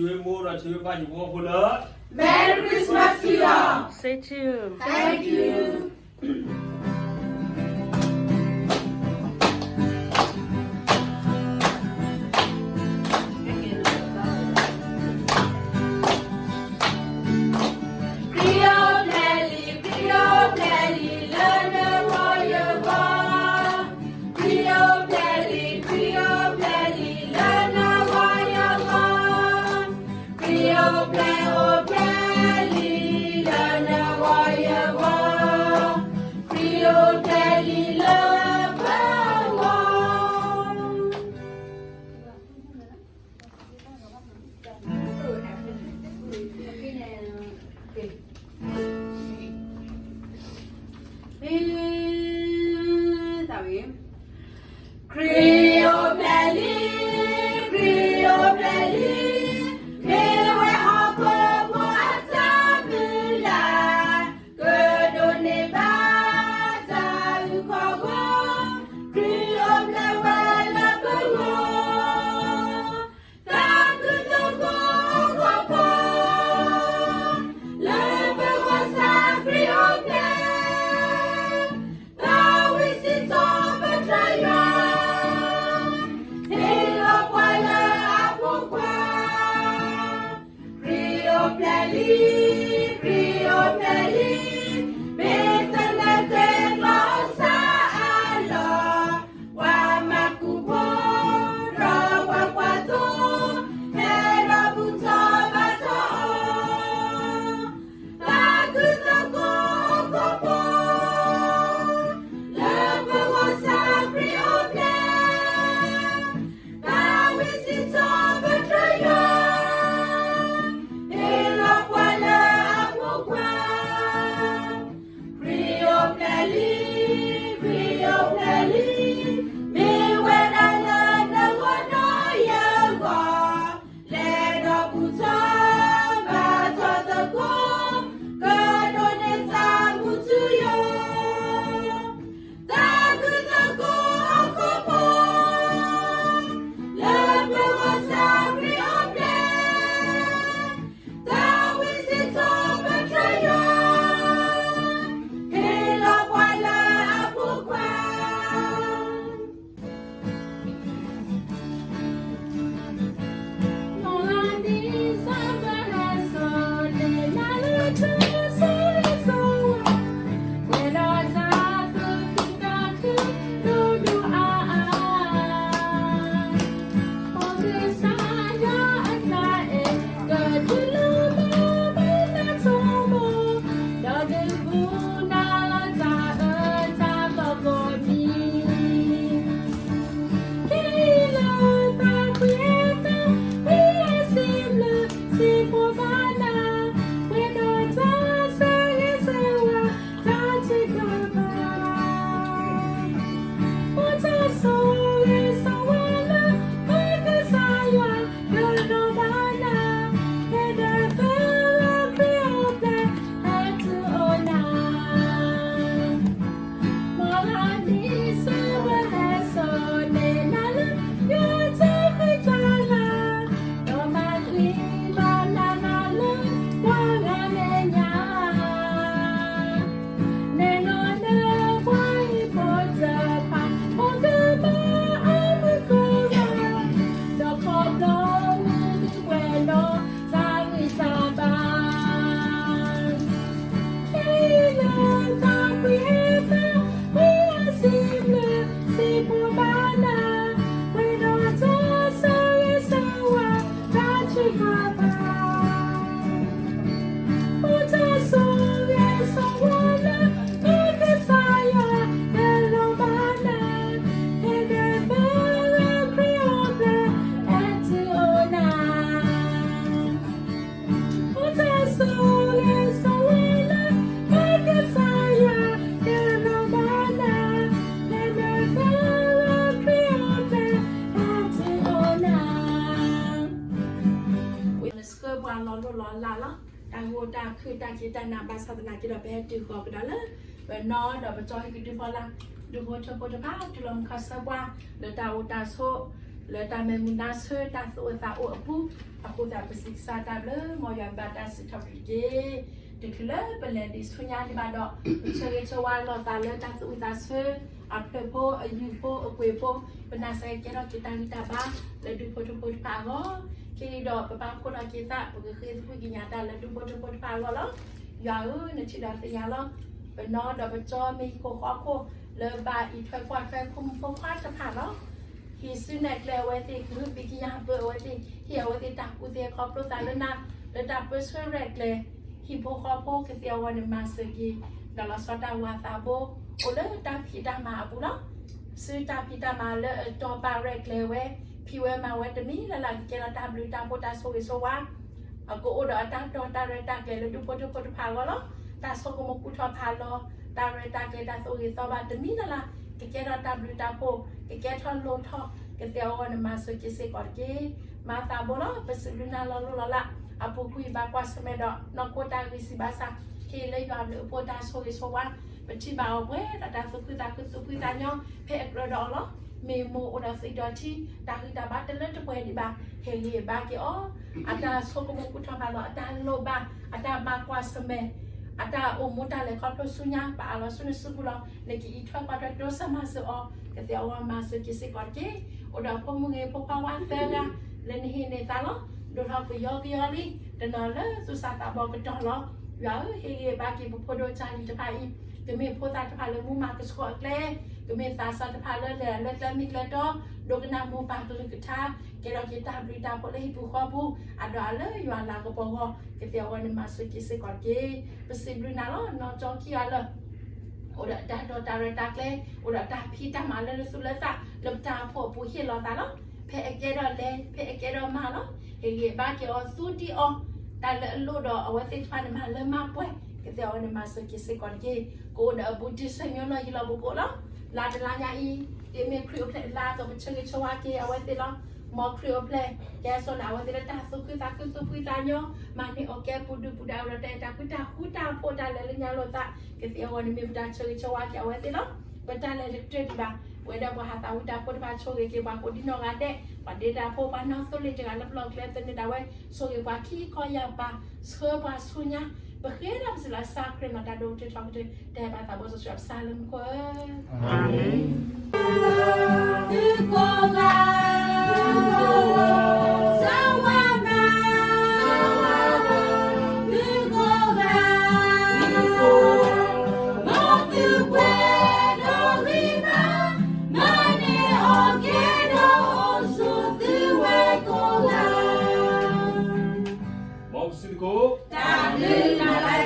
ဆိၣ်ဂ့ၤမိၢ်ဒီးဆိၣ်ဂ့ၤပၢ် ယွၤဖိလၢ Merry Christmas to you all. Same to you. Thank you. Creole Plélie, Creole Plélie, mewé hoko bo atamula, kedo neba ta ukhogo, Creole Plélie wé la bego. Thank you, thank you, thank you, thank you. Lebe wasa Creole Plélie. Tawisito betraywa. Hilo kwala apokwa. Creole Plélie, Creole Plélie. Metelete klosa alo. Wa makubo, ro wa kwato, hero buto bato. Taku toko okopo, lepe wasa Creole Plélie. Tawisito betraywa. Hilo kwala apokwa. Creole Plélie, Creole Plélie, meweda lene wono yego, ledo buto, bato toko, kedo neta butuyo. Taku toko okopo, lepe wasa Creole Plélie. Tawisito betraywa. Hilo kwala apokwa. Wဲနဆှၢပှၤလီၤလိၢ်လီၤလးလီၤ. တၢ်ဂိၢ်တၢ်ခုၣ်တၢ်က့တၢ်နး ဘၣ်ဆၣ်သနာ်က့ဒီး ပဟဲတုၤဃီၤကဒီးလၢ ပနီၢ်ဒီးပကၠီဟံၣ်ကဒုဖီလာ် ဒူဖိထၢဖိတဖၣ် တုၤလီၤမုၢ်ခီဆၢပှၤ လၢတၢ်အိၣ်တၢ်ဆိး လၢတၢ်မဲာ်မုာ်နါဆၢ တၢ်သူၣ်အိၣ်သးအိၣ်အပူၤ, အဃိသတးပစံးကစၢ်တၢ်ဘျုး မ်ယွၤဘၣ်တၢ်စံးထီၣ်ပတြၢၤတက့ၢ်. တချုးလၢပလဲၤဒံးဆူညါဒံးဘၣ်ဒီး ပဆၢဂ့ၤဆၢဝါလိာ်သးလၢတၢ်သူၣ်ဝံၣ်သးဆၢ အဖျၢၣ်ဖိ အယုၢ်ဖိ အကွဲၢ်ဖိ, ပနၢ်စဲကဲထီၣ်က့ၤတၢ်ဂံၢ်တၢ်ဘါ လၢဒူၣ်ဖိထၢဖိတဖၣ်အဂီၢ်, ခံဒီးပဘၣ်ဖှိၣ်ထီၣ်က့ၤသး ပကဃ့သကွံၢ်ကညးတၢ်လၢဒူၣ်ဖိထၢဖိတဖၣ်အဂီၢ်လီၤ. ယွၤဧၢ, နထံၣ်ဒီးသ့ၣ်ညါလီၤ. ပနီၢ်ဒီးပကၠီမ့ၢ်ဟံၣ်ခိၣ်ဃီခိၣ် လၢဘၣ်အံးထွဲကွၢ်ထွဲဖိမုၣ်ဖိခွါတဖၣ်လီၤ. ဟံးစုနဲၣ်ကျဲအဝဲသ့ၣ်, ကဟုကယာ်ပၢအဝဲသ့ၣ်, ဟ့ၣ်အဝဲသ့ၣ်တၢ်ကူၣ်သ့ခီဖျိသးလၢနၤ, လၢတၢ်ပၢဆှၢရဲၣ်ကျဲၤ ဟံၣ်ဖိဃီဖိကသ့အဂီၢ်န့ၣ် မၤစၢၤက့ၤ ဒီးလီၤဆီတၢ်ဝၤသးဘိ အိၣ်လၢတၢ်ဖံးတၢ်မၤအပူၤလီၤ. စုတၢ်ဖံးတၢ်မၤလၢအတီၤပာ်ရဲၣ်ကျဲၤဝဲ, ဖံးဝဲမၤဝဲတမံၤလၢ်လၢ် ကကဲထီၣ်တၢ်ဘျုးတၢ်ဖှိၣ်တၢ်ဆိၣ်ဂ့ၤဆိၣ်ဝါ အကအိၣ်ဒီးအတၢ်တီၢ်တၢ်ရဲၣ်တၢ်ကျဲၤလၢဒူၣ်ဖိထၢဖိတဖၣ်အဂီၢ်လီၤ. တၢ်ဆိကမိၣ်ကူၣ်ထီၣ်ဖးလီၤ, တၢ်ရဲၣ်တၢ်ကျဲၤတၢ်သူၣ်ဂ့ၤသီဘၣ်တမံၤလၢ်လၢ် ကကဲထီၣ်တၢ်ဘျုးတၢ်ဖှိၣ်, ကကဲထီၣ်လိၣ်ထီၣ် ကသ့အဂီၢ်န့ၣ် မၤစၢၤက့ၤစ့ၢ်ကီးတက့ၢ်. မၤသးဘိလီၤ. ပစံးဘျုးနၤလီၤလိၢ်လီၤလး အပူၤကွံာ်ဘၣ်ကွၢ်ဆၢၣ်မဲာ်ဒီး နီၢ်ခိတၢ်ဂံၢ်စၢ်ဘါစၢ် ဟ့ၣ်လၢယွၤဘျုးအဖှိၣ်တၢ်ဆိၣ်ဂ့ၤဆိၣ်ဝါ ပထံၣ်ဘၣ်အီၤပှဲၤဒီးတၢ်သူၣ်ဖှံသးခုသူၣ်ဖှံသးညီ ဖဲအကြၢးဒီးအီၤလီၤ. မ့ၢ်မိၢ်အိၣ်ဒီးသွံၣ်ဒီးထံ တၢ်ဂံၢ်တၢ်ဘါတလၢတပှဲၤဒံးဘၣ် ဟ့ၣ်ဂံၢ်ဘါက့ၤအီၤ, အတၢ်ဆိကမိၣ်ကူၣ်ထီၣ်ဖးလီၤ အတၢ်လိၣ်ဘၣ် အတၢ်ဘၣ်ကွၢ်ဆၢၣ်မဲာ် အတၢ်အိၣ်မူတၢ်လဲၤခီဖျိဆူညါ ပအးလီၤဆူနစုပူၤလီၤ. နကအံးထွဲကွၢ်ထွဲတိစၢၤမၤစၢၤအီၤ ကသ့အဂီၢ်မၤစၢၤက့ၤစ့ၢ်ကီးတက့ၢ်. အိၣ်ဒီးဖိမုၣ်ဂ့ၤဖိခွါဝါသၢဂၤ လၢနဟ့ၣ်န့ၢ်သးလီၤ. ဒိၣ်ထီၣ်ပယီကယီလံ တနီၤလၢသူၣ်စၢ်သးဘီကတီၢ်လီၤ. ယွၤဧၢ, ဟ့ၣ်ဂံၢ်ဘါက့ၤပဖိဒိၣ်ကၢ်လံၤတဖၣ်အံၤ ကမ့ၢ်ဖိသၣ်တဖၣ်လၢမူမၤကဆှီအကျဲ, ကမ့ၢ်သးစၢ်တဖၣ်လၢလဲၤလၢကျဲမ့ၢ်ကျဲတီ, ဒိကနၣ်မိၢ်ပၢ်ကလုၢ်ကထါ, ကဲထီၣ်က့ၤတၢ်ဘျုးတၢ်ဖှိၣ်လၢဟံၣ်ပူၤဃီပူၤ, အဒိးအလၢယွၤလၤကပီၤဂီၢ် ကသ့အဂီၢ်န့ၣ် မၤစၢၤက့ၤစ့ၢ်ကီးတက့ၢ်. ပစံးဘျုးနၤလီၤ. နီၢ်ကၠီခံဂၤလၢ အိၣ်ဒီးတၢ်တီၢ်တၢ်ရဲၣ်တၢ်ကျဲၤ, အိၣ်ဒီးတၢ်ဖံးတၢ်မၤလၢနသူၣ်လၢသး လၢပတၢ်အိၣ်ဖှိၣ်အပူၤဟ့ၣ်လီၤသးလီၤ. ဖဲအကဲထီၣ်လဲၤ ဖဲအကဲထီၣ်မၤလီၤ. ဟ့ၣ်ဂံၢ်ဘါက့ၤအီၤသူဒံးအီၤ, တၢ်လၢအလိၣ်ဒီးအဝဲသ့ၣ်တဖၣ်န့ၣ် မၤလၢမၤပှဲၤ ကသ့အဂီၢ်န့ၣ် မၤစၢၤက့ၤစ့ၢ်ကီးတက့ၢ်. ကအိၣ်ဒီးအဘူးတံၢ်ဆၢညိလီၢ်ယံၤလီၤဘူးကအိၣ်လီၤ. လါတလါညါအံၤ ဒ်မ့ၢ်ခရံာ်အိၣ်ဖျဲၣ်လါအသိး ပဆၢဂ့ၤဆၢဝါက့ၤအဝဲသ့ၣ်လီၤ. မ်ခရံာ်အိၣ်ဖျဲၣ် ကဲစိာ်န့ၣ် အဝဲသ့ၣ်လၢတၢ်သူၣ်ခုသးခုသူၣ်ဖှံသးညီ, မၤန့ၢ်အီၣ်ကဲပူၤဒုၣ်ပူၤဒါ အိၣ်ဒီးတၢ်အဲၣ်တၢ်ကွံတၢ်ဃူတၢ်ဖိး တၢ်လဲၤလၢညါလိာ်သး ကသ့အဂီၢ်န့ၣ် မ့ၢ်ပတၢ်ဆၢဂ့ၤဆၢဝါက့ၤအဝဲသ့ၣ်လီၤ. ပတၢ်လဲၤတကတၢၢ်ဒံးဘၣ်, ပဝဲဒၣ်ပှၤဟးသးဝံၣ်တၢ်ဖိတဖၣ် ဆိၣ်ဂ့ၤက့ၤပှၤကိးဒံနီၢ်ဂၤဒဲး, ပှၤဒ့တၢ်ဖိ ပှၤနီၢ်သိလ့ၣ်တဂၤလၢပလီၢ်ကျဲသန့ၤဒၣ်ဝဲ, ဆိၣ်ဂ့ၤပှၤခံခီယာ်ပၤ, ဆှၢပှၤဆူညါ, ပဃ့ဒီးပစံးလီၤစၢ်ခရံာ်နီၤ တၢ်ဒိၣ်ကတၢၢ်ထီကတၢၢ် တၢ်အဲၣ်ဘၣ်သးဘိစီဆှံပစၢ်လၢမူခိၣ်ဧၢ, အၤမ့ၣ်. သုကိးဂၤ, သုကိးဂၤ, သုကိးဂၤ, သုကိးဂၤ, မ်သုပှဲၤဒီးဂံၢ်ဘါ, မၤန့ၢ်အီၣ်ကဲဒီးအိၣ်ဆူၣ်သုဝဲကိးဂၤ, မ်ပစံးသကိး, တၢ်ဘျုးလၢ